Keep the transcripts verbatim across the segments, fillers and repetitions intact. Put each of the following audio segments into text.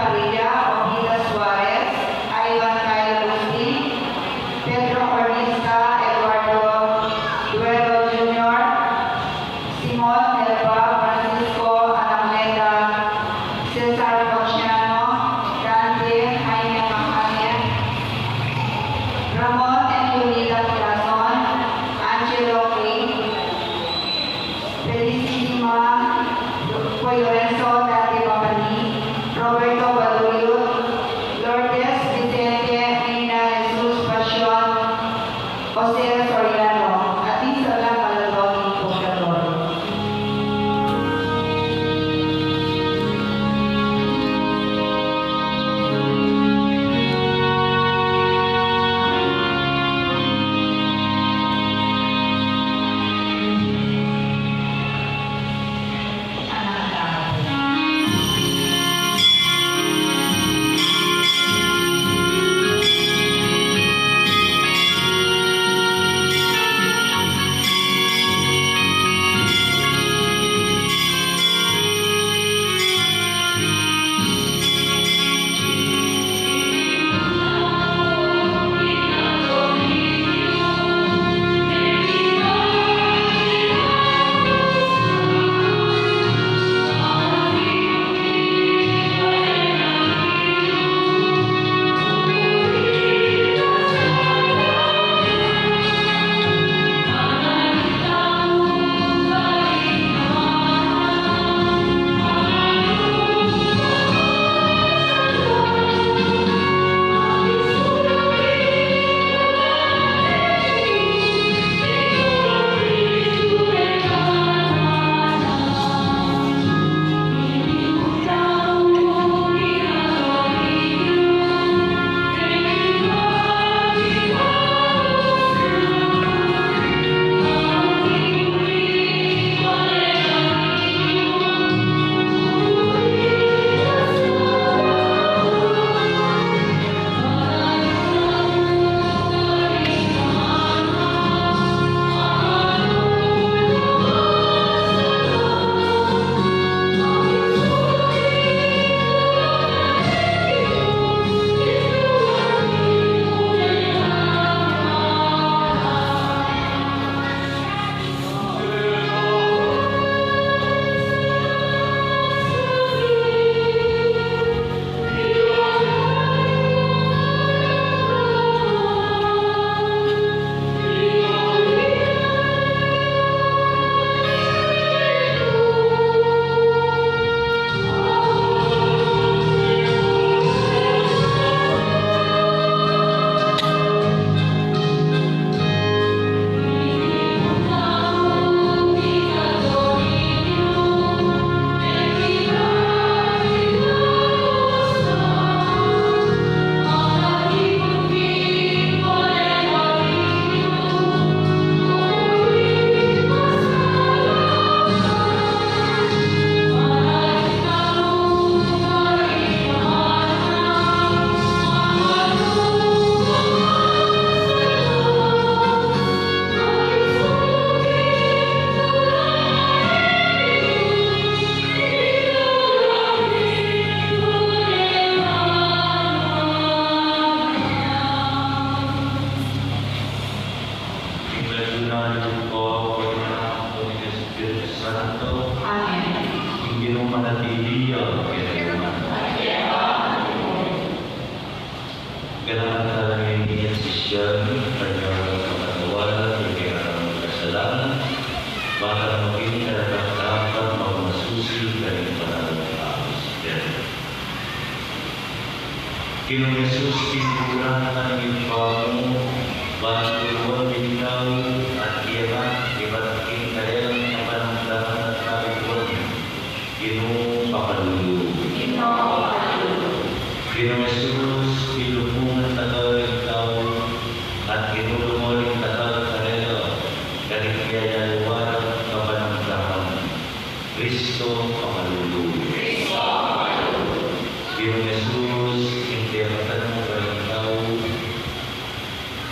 Padilla, Obida Suarez, Ivan Kyle Agustin, Pedro Cornista, Eduardo Duero Junior, Simon Melba, Francisco Anacleta, Cesar Feliciano, Dante Jaime Macane, Ramon and Leonida Corazon, Angelo King, Felicissima Lorenzo, Dante Papani, Roberto Baduyo, Lourdes Vicente, Mina Jesus Pasion, Jose Soriano, at least sa lang malalaw ng purgatorio. Ing lagyu na ning Ibpa, ing Anak, ing Espiritu Santo. Amen. Ing Ginu manatili ya kekayu ngan. Ganakan tala ning sisian, kayang makatawaran ing kekatamung kasalanan, bang maging karapat-dapat magmasusi karing banal a Misteryo. Ginung Jesus, tinuran ka ning Ibpa mu, ban turuan ding tau, at iyangat, ibat king kayang kapanamdaman at kabiguan. Ginu, pakalulu. Ginu, pakalulu. Ginung Jesus, tinulungan na ka ring tau, at tinulungan na ka karela, karing kayang kapanamdaman. Kristo, pakalulu. Kristo, pakalulu. Ginung Jesus, ing kayapatan mu karing tau,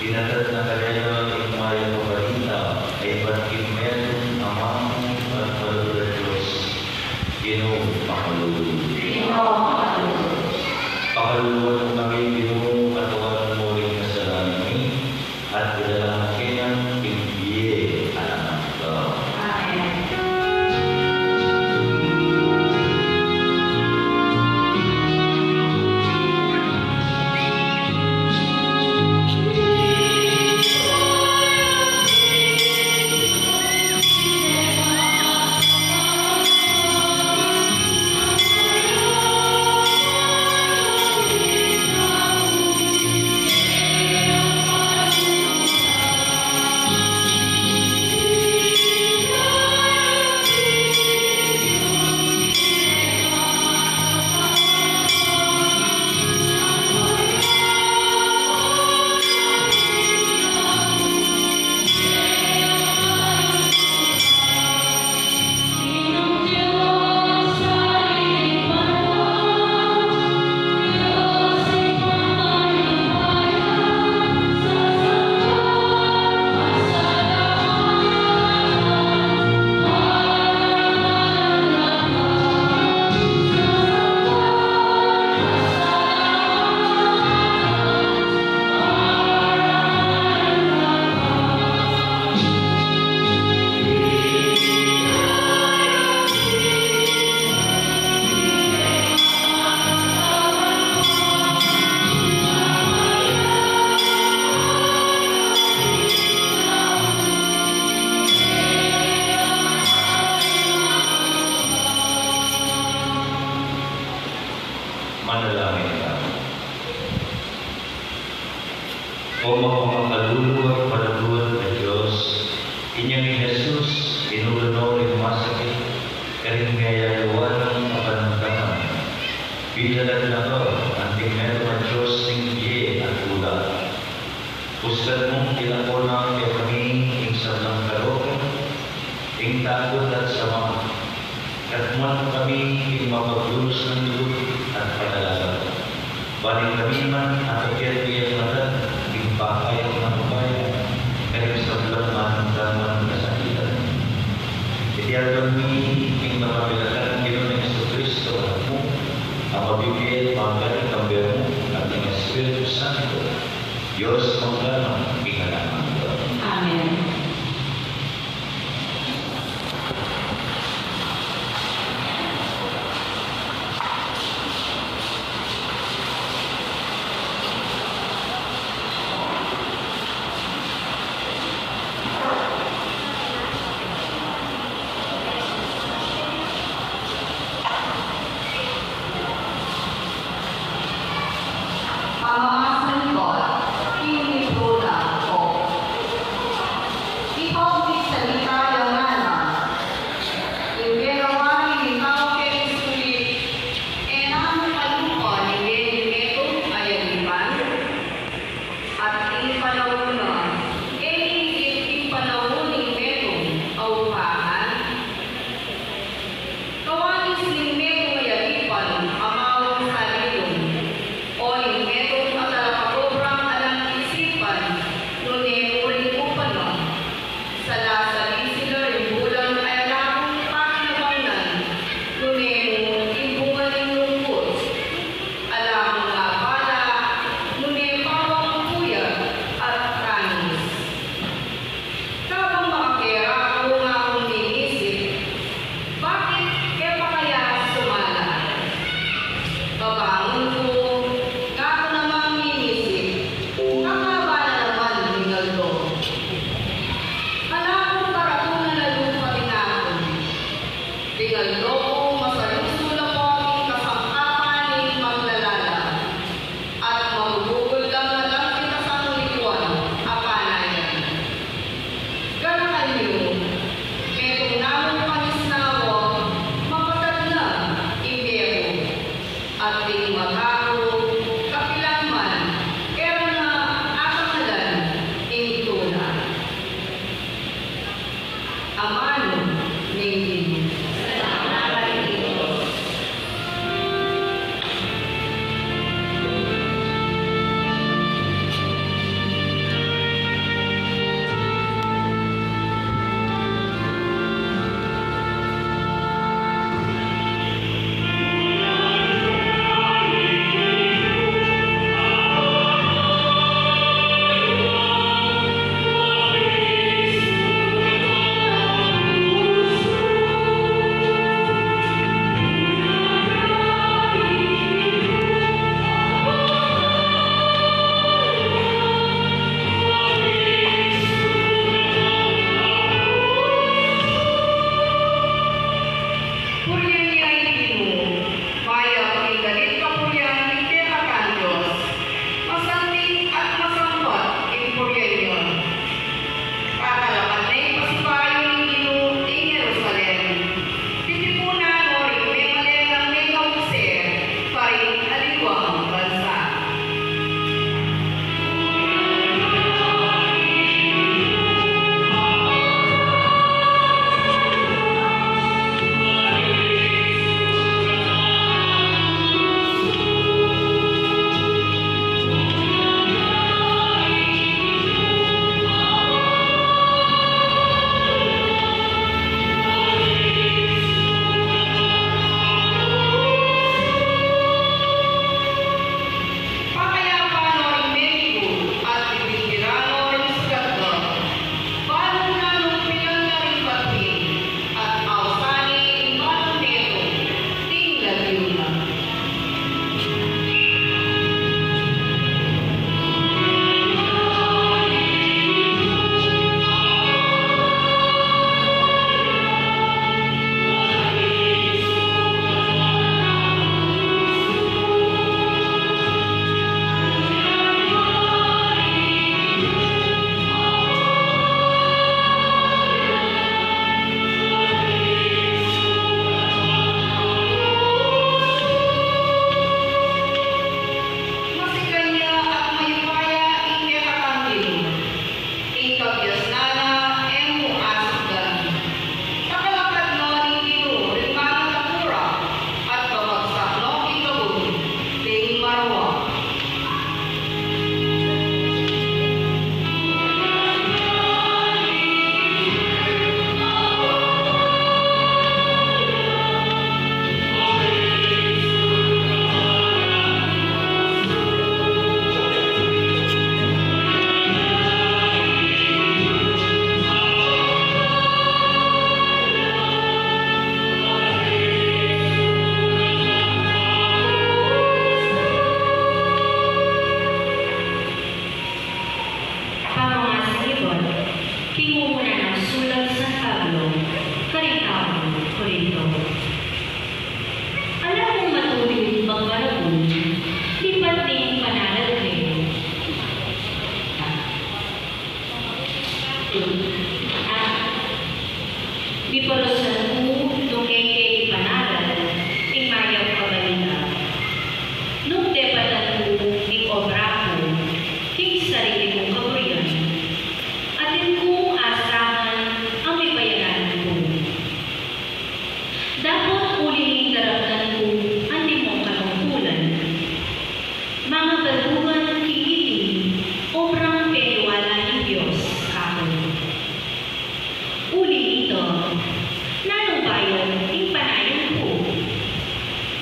inatad na karela ing mayap a balita, a ibat king metung a mamu at balud a Dios. Ginu, pakalulu. Ginu, pakalulu. Pakaluluan mu kami, Ginu, katawan mu ring kasalanan mi, at idala mu kami king bie alang angga. Amen. Manalangin tamu. O mapamakalulu at palaguan a Dios, inyang i Jesus, inulan no ring masakit karing meyayawan nang kapanamdaman. Binalan na ka anting metung a Dios ning bie at tula. Puslan mung kilako na kekami ing sablang kalokan, ing takut at sama. Katmuan mu kami king mapaglunus nang lugud at panalangin. Ban ing kami man agyat miyagmata king pakayap nang upaya karing sablang manamdaman kasakitan. Iti aldo mi king mapamilan nang Ginu nang Jesucristo, Anak mu, a mabibie at mangganang kambe mu, at ning Espiritu Santo, Dios mangga man king alang angga. Amen.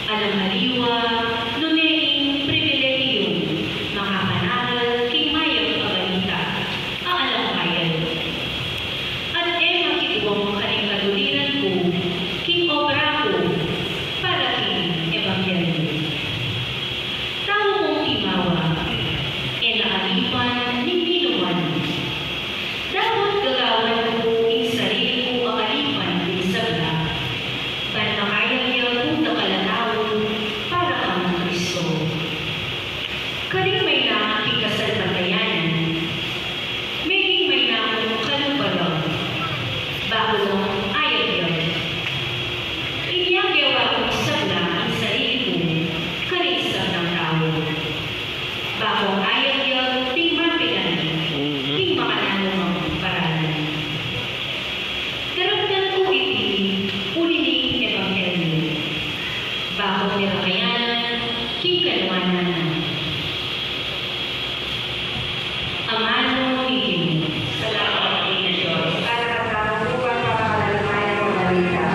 Alang aliwa, nune ing pribilehiung makapanahal king mayap a balita a alang bayad. At e makikuang karing kaluliran ku king obra ku para king ebanghelyo. Tau kung timawa, e na alipan ning ninuman. Dapot gagawan ku ing sarili ku a alipan king sabla, ban makayagyag kung dakal a tau para kang Kristo. Karing maina king kasalpantayanan, meging maina kung kalupa la, ba ku lang ayagyag. Inya gewa kung sabla ing sarili ku karing sablang tau, ba kung ayagyag ding mapilan, ding makananu mang paraan. Daramdaman ku iti uli ning ebanghelyo, ba kung mirakayan king kanuanan na. Amanu ning Ginu. Salamat king Dios. At pagkakaupuan para kalalamayan ng balita.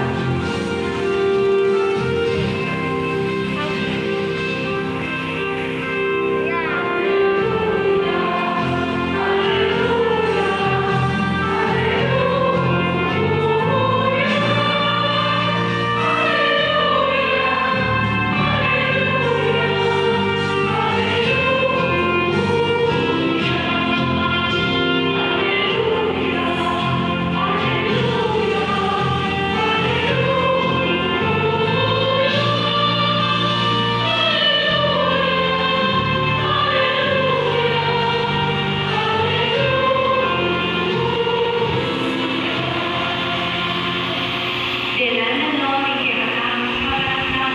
Delanan no ing kekatamung paratama,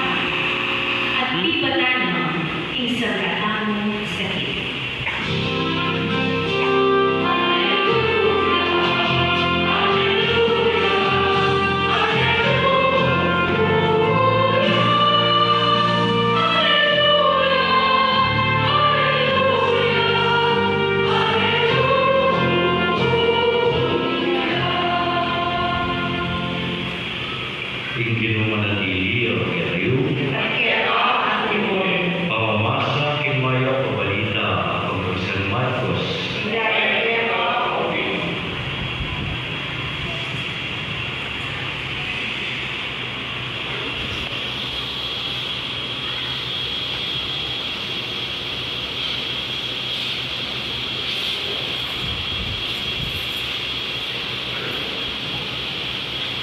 at pibatan no ing sangkatamung sakit. Ing Ginu manatili ya kekayu. Pamamasa king mayap a balita agpang kang San Marcos.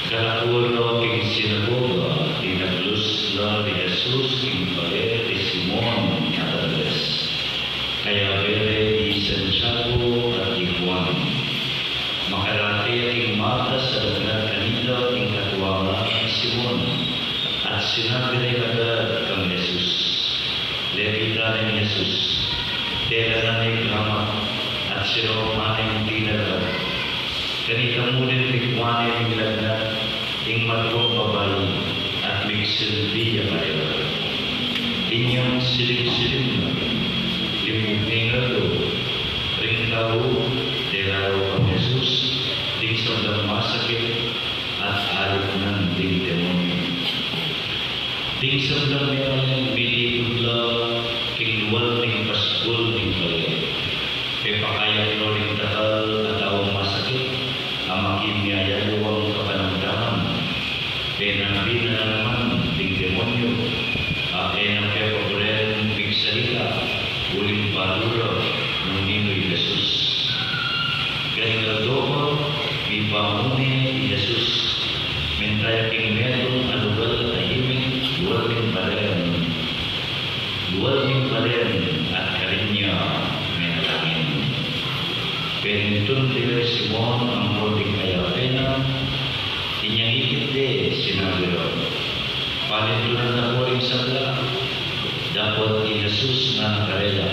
Kalakul no king sinagoga, dinaglus na ni Jesus king bale di Simon at Andres, kayabe re di Santiago at di Juan. Makalate ya king matas a lagnat kanita ing katua nang Simon, at sinabi ne kagad kang Jesus. Lepitan ne nang Jesus, delanan ne ing gamat, at sinupan ne ing tinalakad. Kanita mu rin likuan ne ning lagnat ing matuang babai, at migsilbi ya karela. Inyang siling-siling na, limbug ne ing aldo, ring tau, dela ro kang Jesus ding sablang masakit, at aliknan ding demonyu. Ding sablang memaleng mitipud la king lual ning pasbul ning bale. Pepakayap no ring dakal a taung masakit a makimyayalu a kapanamdaman. Penabi na la naman ding demonyu a e na pepaburen migsalita uling balu ra nung ninu i Jesus. Garing aldo pa, mibangun ne i Jesus, mintaya king metung a lugal a tahimik, lual ning balen. Lual ning balen at karin ya menalangin. Penintun de i Simon ampon ding kayabe na, inyang ikit de sinabi ra, panintunan na ko ring sabla. Dapot i Jesus ngana karela,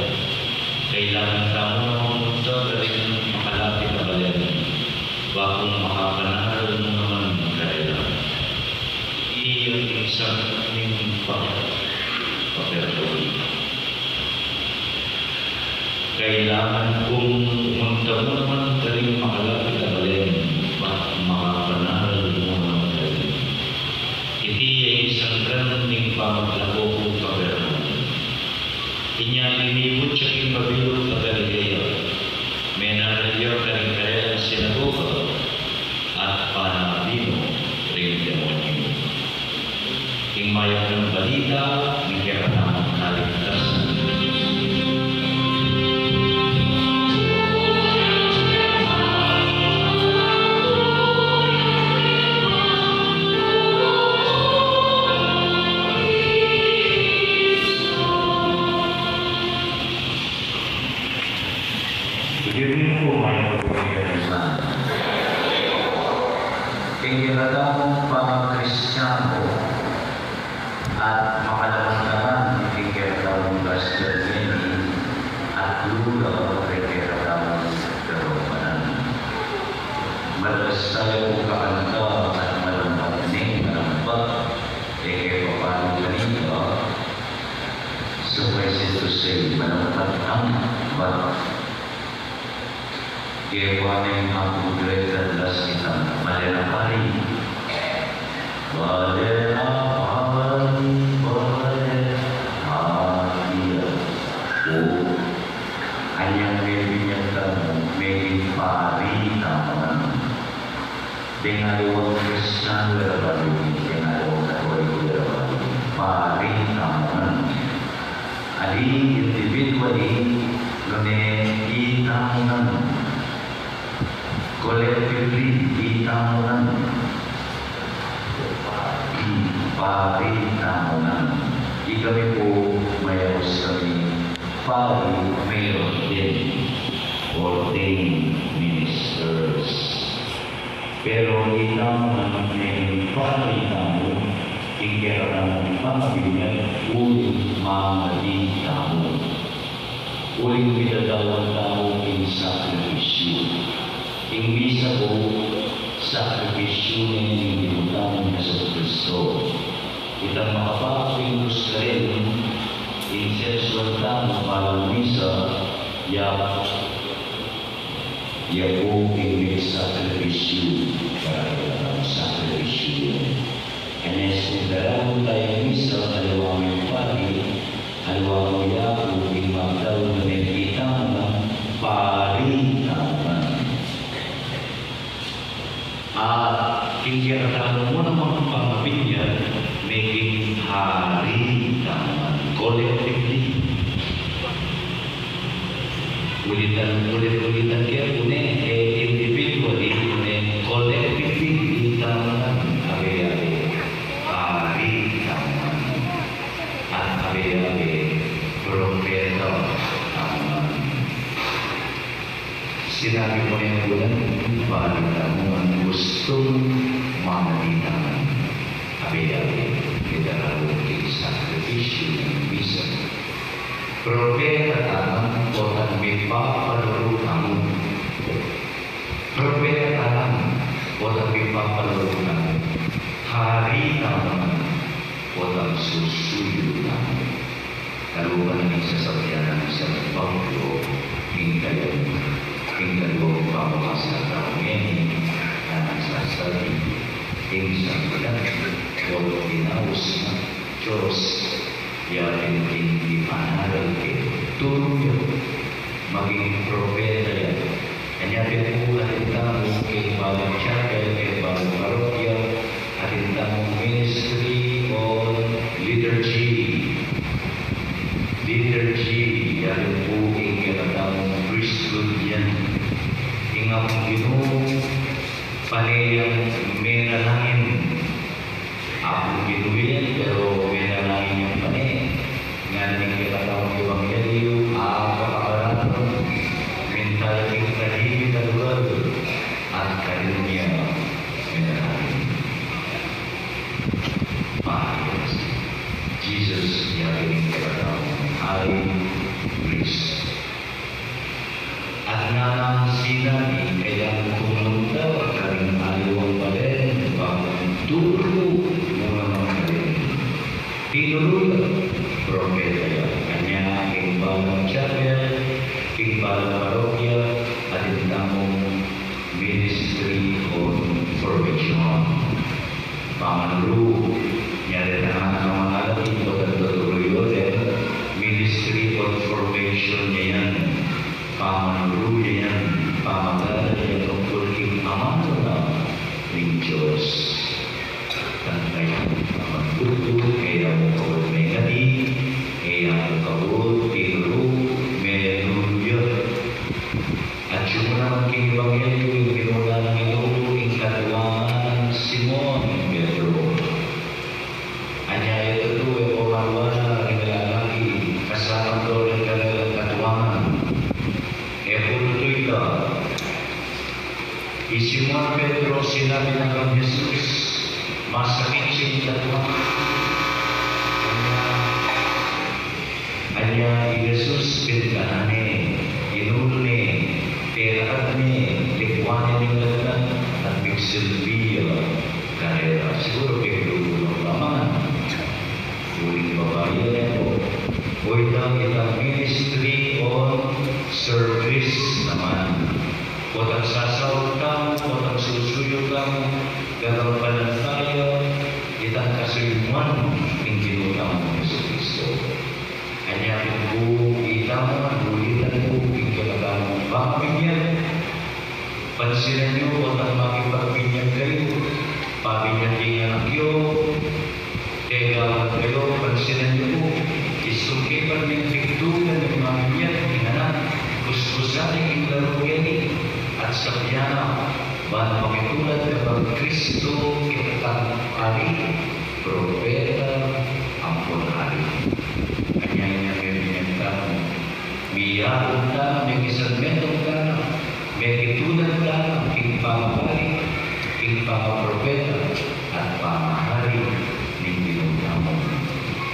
kailangan tamu nang munta karing makalapit a balen, ba kung makapanahal mu naman karela. Iya ing sangkan ning pa-, paperdon. Kailangan kung munta mu naman karing makalapit a balen, ba kung makapanahal mu naman karela. Iti ya ing sangkan ning pa Maglako pu kabernan. Inya linibut ya king mabilug a Galilea. Mengaral ya karing karelang sinagoga at panabi no ring demonyu. Ing mayap a balita ning kekatamung kaligtasan. Good evening po, mga kapatid. King kekatamung pangakristyano at makalaman naman king kekatamung gospel ngeni at lula king kekatamung daromdaman. Malakas tayu kakanta at malambat ne, malambat, e ke papanu kanita, suffice it to say, malambat ang bat. Kaya po na yung hapon, great and last itang bale na pari. Bale na pari, bale na pari. O, anyang may binyag tamu, may pari tamu. Deng aliwang Kristiyan, wala ba yun? Deng aliwang Katoliko, wala ba yun? Pari tamu ngan. Ali individually, nune itamu ngan. Collectively, itamu ngan. Pari, pari tamu ngan. Ikami po, mayaus kami, pari, mayor din. Ordained ministers. Pero itamu ngan, nung pari tamu, ing kekatamung pamabinyag, uling mamadi tamu. Uling pidadawan tamu ing sakripisyu. Ing misa po, sakripisyu ne ning Ginu tamung Jesucristo. Itang makapaku king krus karin, ing sesyon tamu para misa, ya Yaku ing sakripisyu, para kekatamu sakripisyu. Anyang daraun taya misa, aliwa mu pari, aliwa mu yaku, ing magdaun na mekita mu ngan pari tamu ngan. At king kekatamung pamabinyag, meging hari tamu ngan collectively. Ulitan, ulit-ulitan ke, une, e individually, une collectively, itamu ngan, abe-abe, hari tamu ngan. At abe-abe, propeta tamu ngan. Sinabi mu ne, pari tamu ngan, gustu mu mamadi tamu ngan. Abe-abe, king darau king sakripisyu ning misa. Propeta tamu ngan, potang mipapalulu tamu. Propeta tamu ngan, potang mipapalulu tamu. Hari tamu ngan, potang susuyu tamu. Kalupa na ning sasabian nang San Pablo, ing kayang, ing kaluang pamamasan tau ngeni, nang sasabi, ing sanggol, o tinaus na, Dios, ya ing ipanaral ke, turu ya, maging propeta ya. Anya pin pu atin tamu king Balang Chapel, king Balang Parokya, atin tamung Ministry on Liturgy. Liturgy, ya pin pu ing kekatamung priesthood yan. Ing Apung Ginu, pane yang menalangin. Apung Ginu yan, pero menalangin yang pane. Ngana ning kekatamung ebanghelyu, apakabaratang minta ya king tahimik a lugar, at karin ya menalangin. Pari, Jesus, ya ing kekatamung high priest. At nanu, sinani, kayang kumunta karing aliwang balen, bang turu mu naman karin. Tinuru ya, propeta ya. Anya king Balang Chapel, king Balang Parokya, atin tamung Ministry on Formation. Pamanuru, Nya reta ngan a manalangin, potang tuturuan yu rin, ministry confirmation ne yan, pamanuru ne yan, pamagana ne yan tungkul king Amanu na ning Dios. Tangkay pamanuru, e ya mu kabud mengadi, e ya mu kabud tinuru, menuru ya. At yu mu naman king ebanghelyu, ing minuna nang inulu, ing katuangan nang Simon Pedro. Anya e tutu, e ko maluala ring lalaki, kasaman do ring katuangan. E ko tutu ita. I Simon Pedro, sinabi na kang Jesus, masakit ya ing katuangan. Anya, Anya i Jesus, bintanan ne, inulu ne, tinakad ne, likuan ne ning lagnat, at migsilbi ya karela. Siguru pigluto na lamang. Uling babai ya ne po. O ita, itang ministry on service naman. Potang sasaut tamu, potang susuyu tamu, gagampanan tamu itang kasuyuan ning Ginu tamung Jesucristo. Anya pu, ita mu, ulitan ku king kekatamung pamabinyag. Pansinan yu, potang makipagbinyag kayu, pabinyag ing anak yu, tegawan kayu, pansinan yu pu, istung ke pa ning pigdugan ning mabinyag ning anak, kuskusan ne ing laru keni, at sabian na, ban makitulad da kang Kristo, ketang ari, propeta, ampon ari. Anya, anya, anya, anya, miyaun tana, mekisanmetung tana, mekitulad tana king pamangari, king pamangpropeta, at pamangari ning Ginu tamung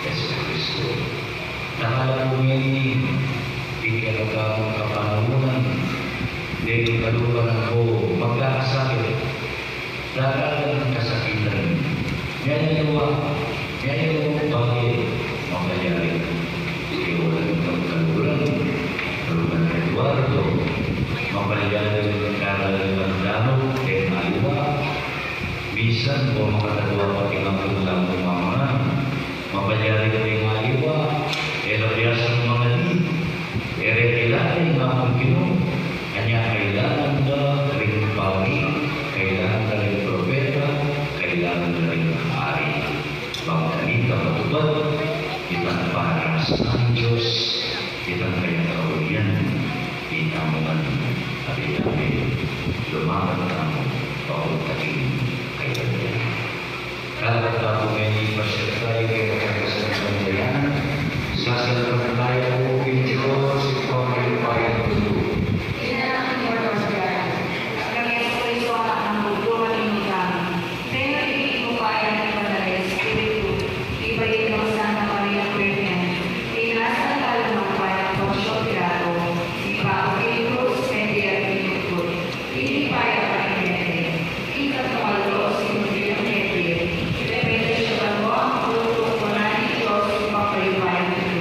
Jesucristo. Dakal a pu ngeni ing kekatamung kapanaun, deng kalupa na pu magkakasakit, dakal ing kasakitan. Nyayawa, nyayawa, bage, mapalyari. Iwanan ing kaluguran, kaluguran Eduardo, mapalyari ing karalan dano, deng aliwa. Minsan, o makatagwa pa king ampun lang mamangan. Mapalyari ring aliwa, e la biasang mangadi, e re kilala ing Apung Ginu, anya kailangan da ring pari, kailangan da ring propeta, kailangan da ring ari. Bang kanita matupad itang parasang Dios, itang kayang kaulian, itamu ngan, abi-abi, lumaban tamu, papunta king kayarian. Katamu ngeni, pasyag tayu keng kasalpantayanan, sasalpantaya ku king Dios, Ibpang mayupayang tutu. Ina ning Panginoon, kami ang puso at ang bugtungan ninyo kami. Pero ibigay mo pa ang banal na Espiritu, ibayin mo Santa Maria Birhen, inasal ka lumang bayang Poncio Pilato, ipaku king krus, mete at pinugkut. Ini pa ya pa ning mete, ikatlu a aldo, sinumpit ing mete, resurreksyun king ampon ning Dios, Ibpang mayupayang tutu.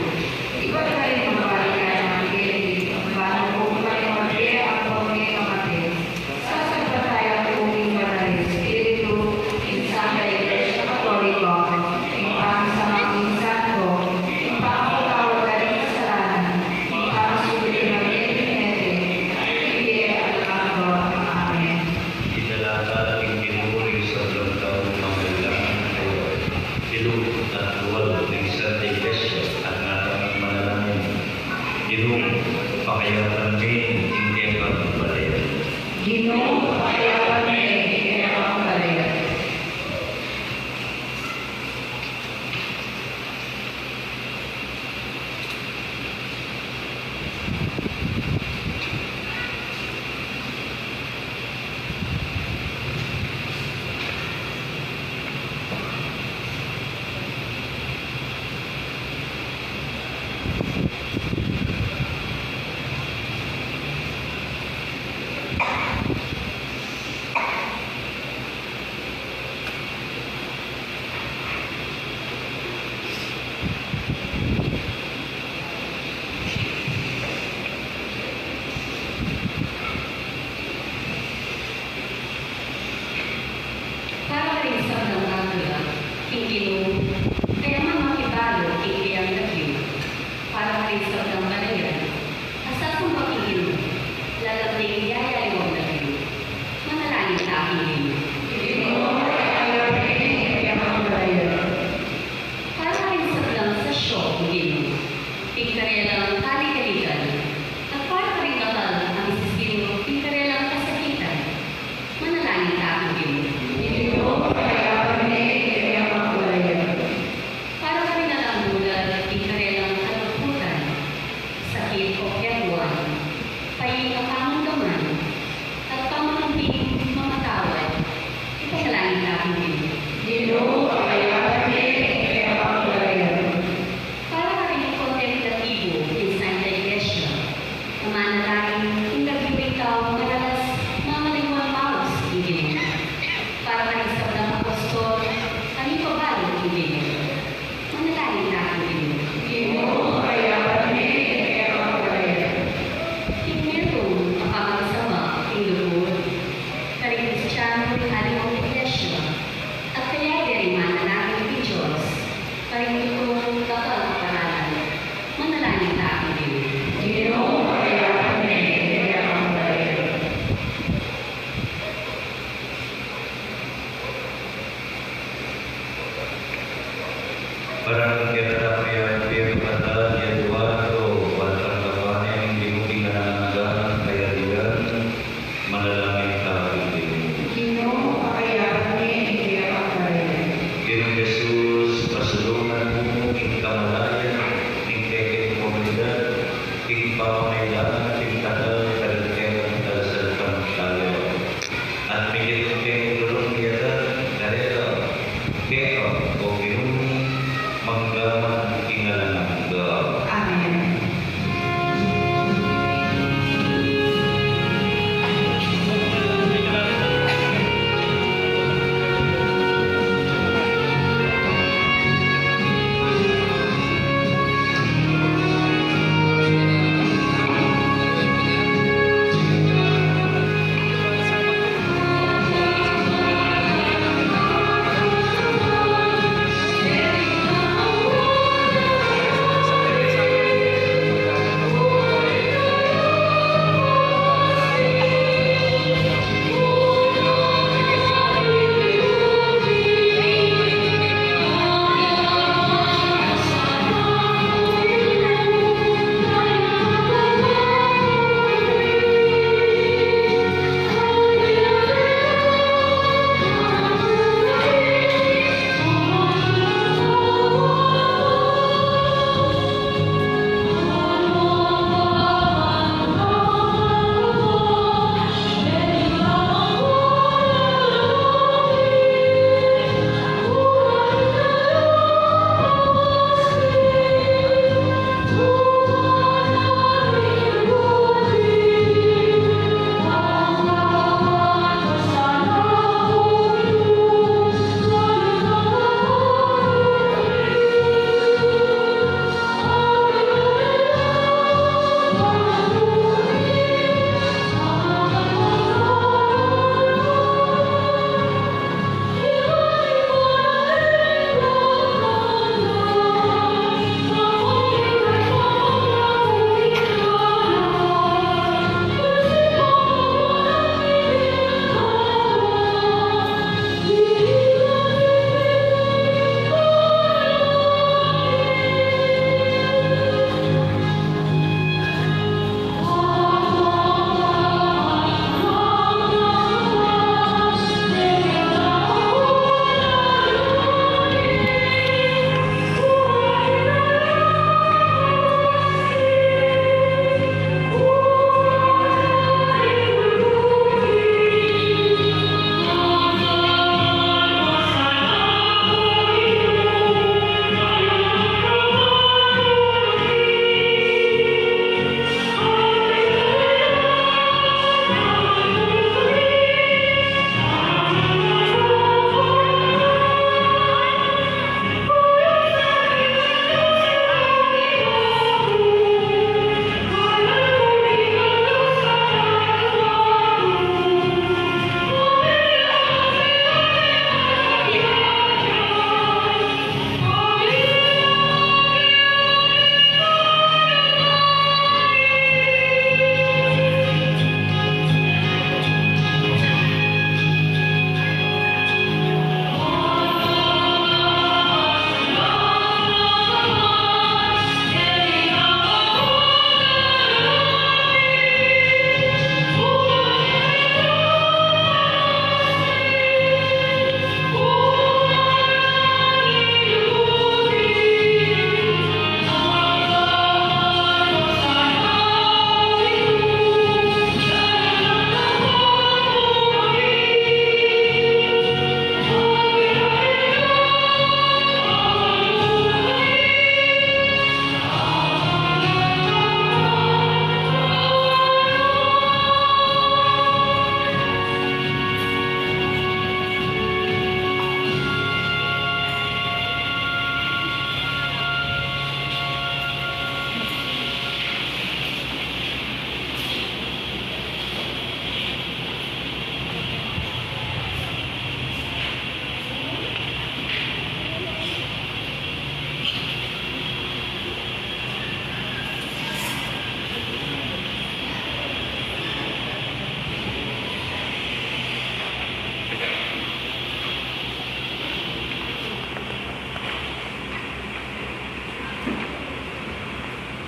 Ibat na ring magbalik kayang mabie, ban hukuman ring mabie ampon ring mate. Sasalpantaya ku king Banal a Espiritu, ing Santa Iglesia Katoliko, ing pamisalang santo, ing pamapatawad da ring kasalanan, ing pamasulit king mete, ing bie alang angga. Amen. Italakad ning Ginu ring sablang taung mangailangan kaya, ilub at lual ning Santa Iglesia at nganang manalangin. Ginu, pakayapan me ing kekang balen. Ginu, pakayapan me ing kekang balen.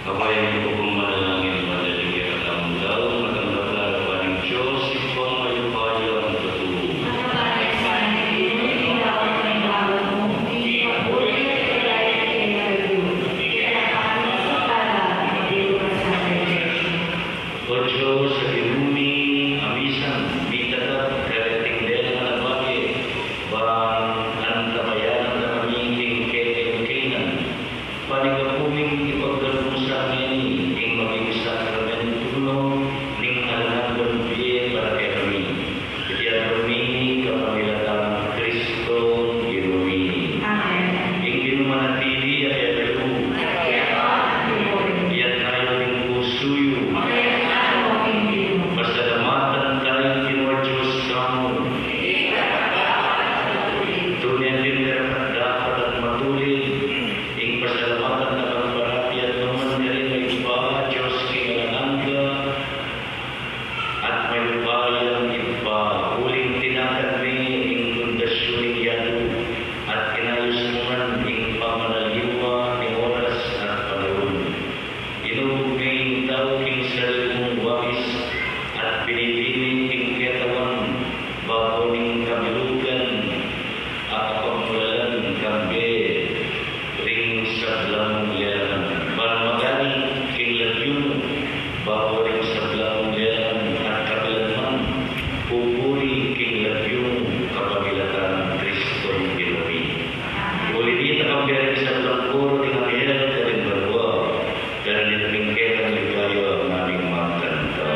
Kapayapan ning Ginu manalangin, madaling kekatamung daun, matanggap la king Dios Ibpang mayupaya king katu. O Dios a Ginu mi, a misan mitatag kareting lelang a bage, ban antabayanan da kami king kekeng kainan. Panyawad mu ing ipagkalub mu sa kami ing maging sakramentu no ning alang anggang bie para kekami. Iti aduan mi kapamilatan nang Kristong Ginu mi. Amen. Ing Ginu manatili ya kekayu. At kekayu naman. Iyatas yu ing pusu yu. Iyatas yu ing Ginu. Pasalamatan taya ing Ginu a Dios tamu. Tune pin karapat-dapat at matulid ing pasalamatan, at parati at nukarin man, Ibpa, Dios king alang angga at mayupayang Ibpa, uling tinatag me ing pundasyun ning yatu at inayus mu ngan ing pamanaliwa ning oras at panaun. Inubug me ing tau king sarili mung wais at binibie me king ketawan babo ning kabilugan a kapagmulalan kambe ring sablang lelangan. Ban magani king lagyu mu babo ring sablang lelangan at kapilan man pupuri king lagyu mu kapamilatan nang Kristong Ginu mi. Uli nita kambe ring sablang koro ding anghel karing banua. Daranin mi keka ing ligaya a manganta.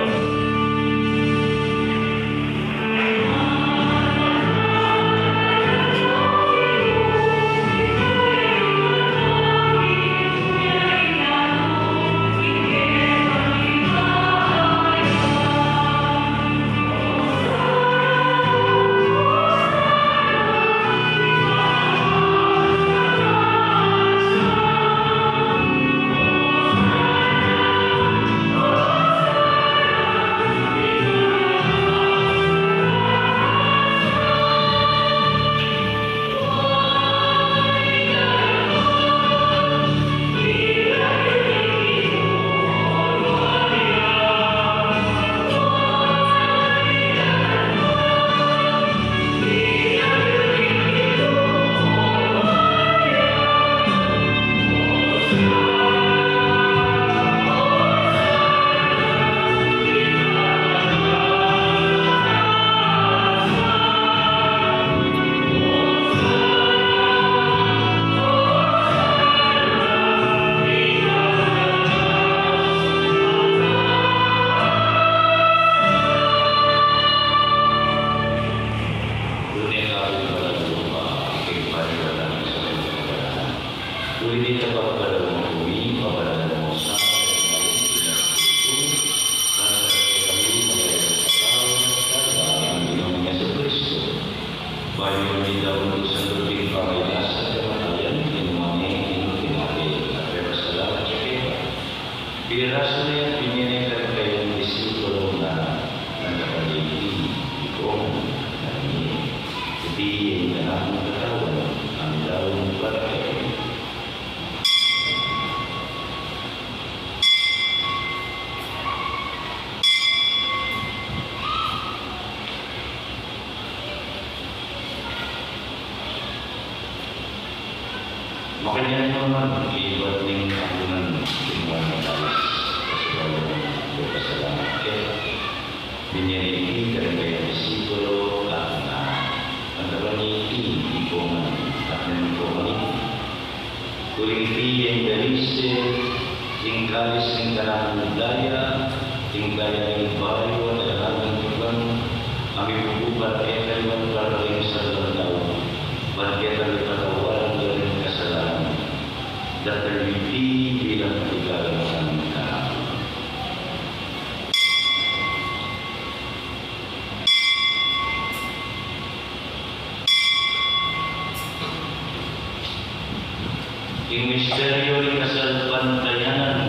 Uli nita pagpalalu mu kami, pabalanan mu sa kami, ing Espiritu, nang sa kami, magayang katawan, at katawan, ing Ginu ming Jesucristo. Bayu mi daun king sandu king pamagkasakit at kamatayan, ing manging king tinape, at pepasalamat ya keka. Pirasu ne at binie ne karing kayang disipulus, nganang, Tanggap yu iti, ikongan na kayu. Iti ing kanakung katawan, a midaun para kekayu. Makanyan mu naman, ibat ning apunan, king matalas, kasi daun, pasalamat keka. Binie ne iti karing kayang disipulus, at nganang, Tanggap yu iti, ikongan, at nganang ikongan yu iti. Uling iti ing kalis, ing kalis ning kanakung daya, ing daya ning bayu at alang anggang tipan, a mibubu para kekayu at para karing sablang tau, ban keta mipatawad karing kasalanan. Daptan yu iti bilang kagalangan kanaku. Ing misteryu ning kasalpantayanan.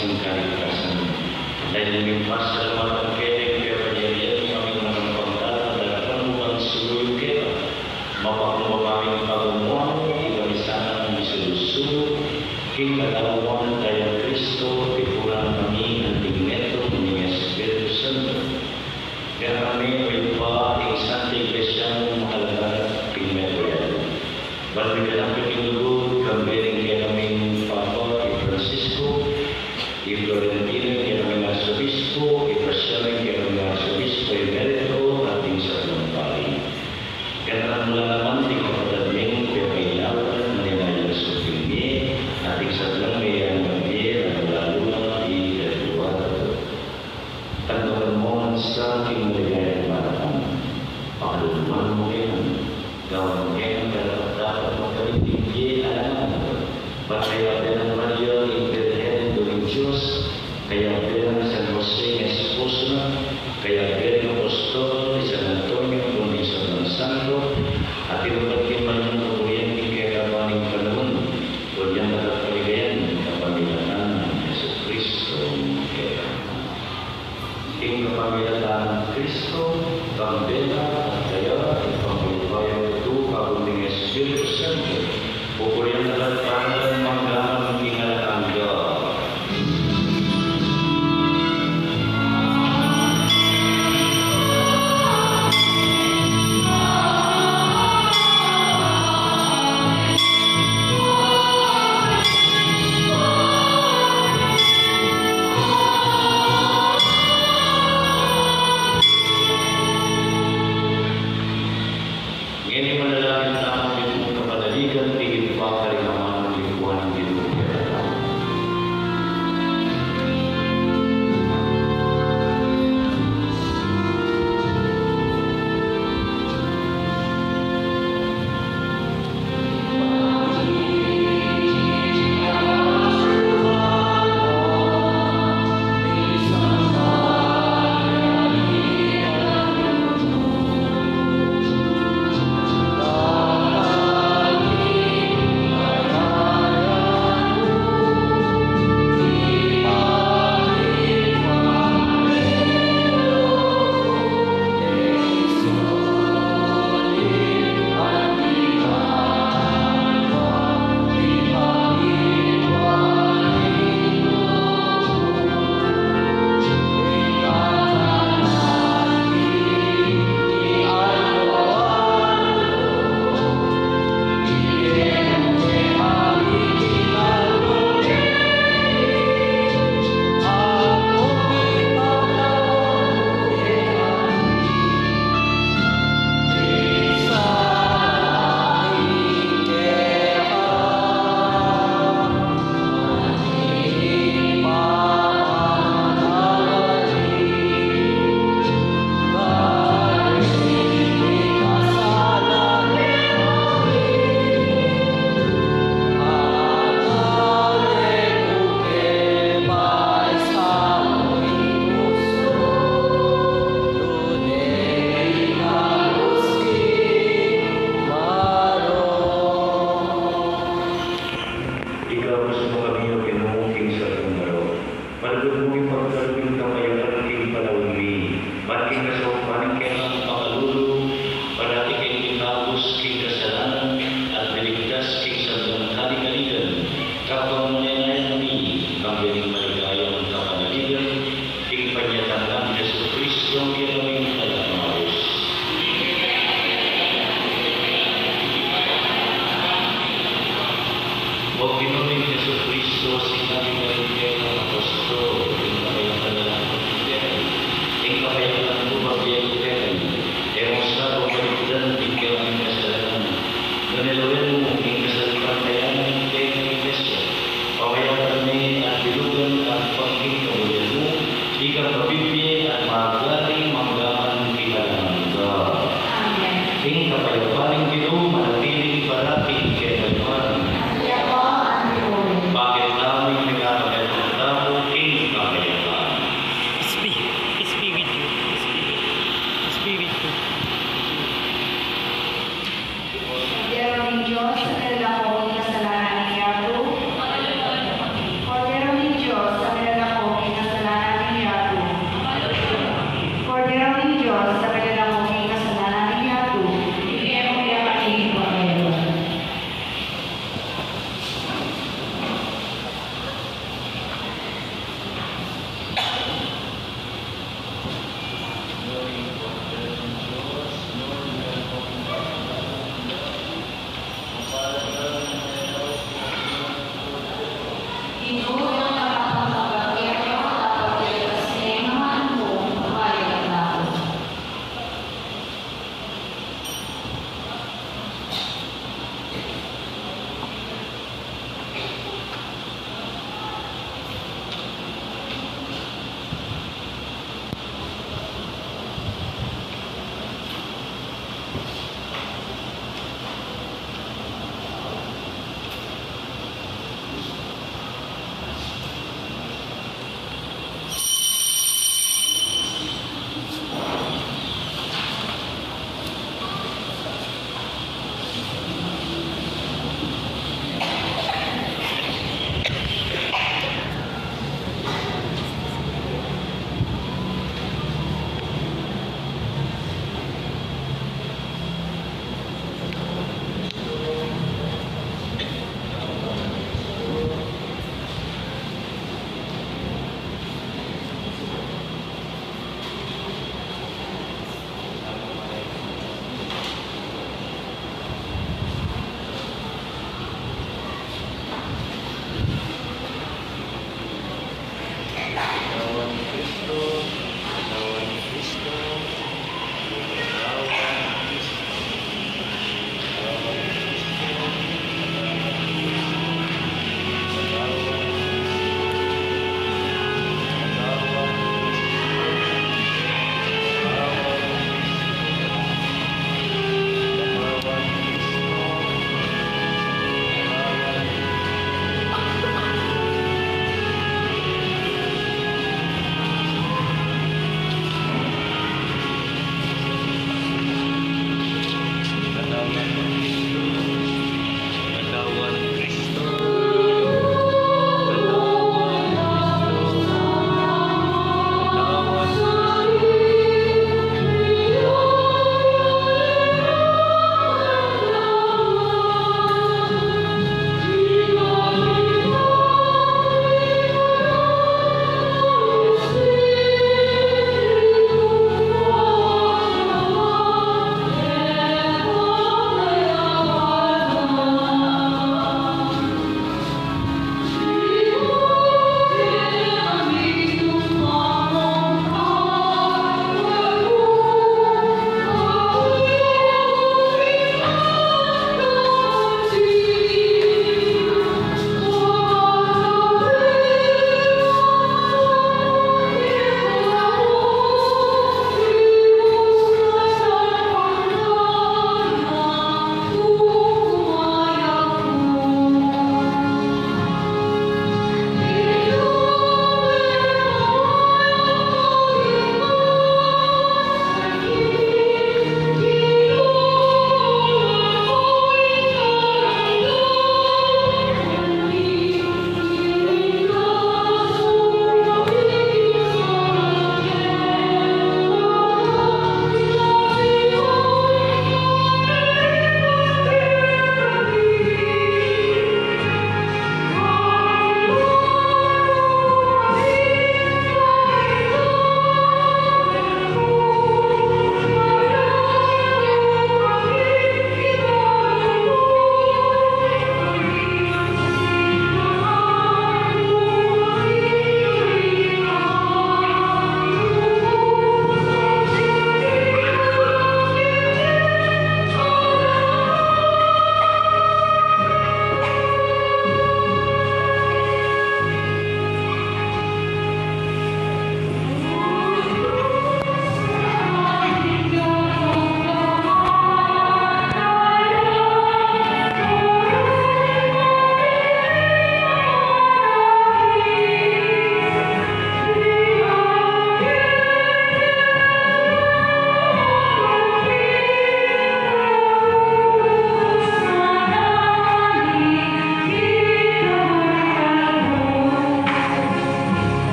ing kaligtasan. Dayni ning pasalamatan keka, ing pepanyarian mu kaming mananapantala, darapan mu kaming sumuyu keka. Mapakumbaba ming pagamuan, ikami sanang misulu-sulu king Katawan at Daya nang Kristo, tipunan kami anting metung ning Espiritu Santo. Gana mi, o Ibpa, ing Santa Iglesia mung makalagad king metung. Ban miganap king lugud, kambe ning kekaming Papa i Francisco, i Florentino ing kekaming Arsobispo, i Graciano ing kekaming Arsobispo Emerito, at ding sablang pari. Ganakan mu la naman ding kapatad ming pepailawan, manenaya king sumping mi, at ding sablang meanggap mi, lalu-lalu na i Eduardo. Tanggap mu la sa king maligayang harapan. Pakalulwan mu kami. Gawan mu kaming karapat-dapat magkabigbigay alang angga. Ban kayabe nang Maria, ing Birhen, Indu ning Dios, kayabe nang San Jose, ing esposo na, kayabe ring apostol, i San Antonio, ampon ding sablang santo, at ing rupad king Mariang kapurian king kekaban ning panaun, uling ating kaligayan, kapamilatan nang Jesucristo, keka. Ing kapamilatan nang Kristo, kambe na at kaya, ing pambilbayan tutu, kabud ning Espiritu Santo, pupurian na la at para mangga man king alang angga.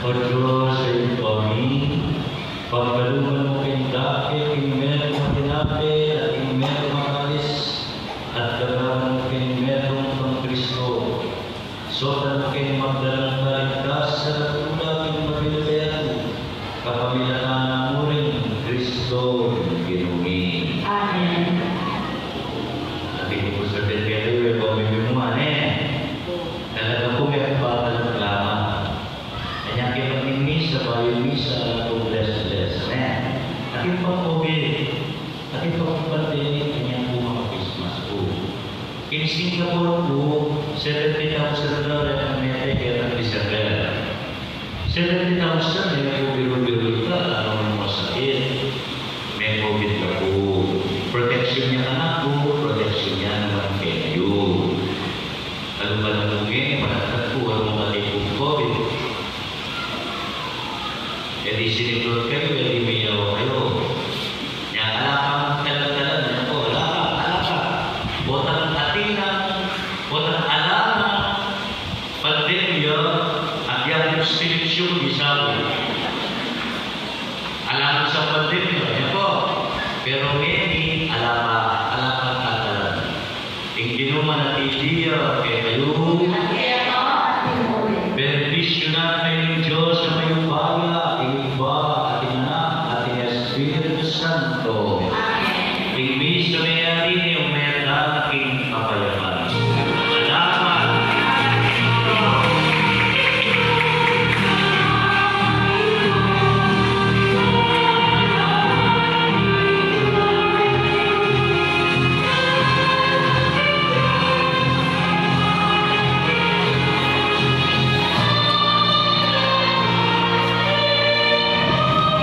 O Dios, a Ibpa mi, pagkaluban mu king dake king metung a tinape at king metung a kalis, at dagan mu king metung kang Kristo. Sotan mu king magdalang kaligtasan at tula king mabilug a yatu, kapamilatan na mu ring Kristo Ginu mi. Amen. Atin ku pu sabian kekayu, e, pamimimua, ne? Talaga pung e pa talaga. Anyang kepamimisa, bayu misa, ala pung bless, bless, ne? Atin pung COVID, atin pung pandemic, anyang pung maka-Christmas pu. King Singapore pu, seventy thousand la reng mete ketang December. Seventy thousand, e ku biru-biru ita, alang mu sakit, me COVID la pu. Protection ya kanaku, protection ya naman kekayu. Alu pa naman ngeni, panagtag ku, alu mu kati pung COVID. E di siniplut kayu, e di miyawa kayu. Nya, ala pang talan-talan, nya pu, ala pa, ala pa. Potang atin nang, potang ala nang pandemya, agyang restriction di sabyan. Ala nang sa pandemya, nya pu. Pero ngeni, ala pa, ala pang talan. Ing Ginu manatili ya kekayu.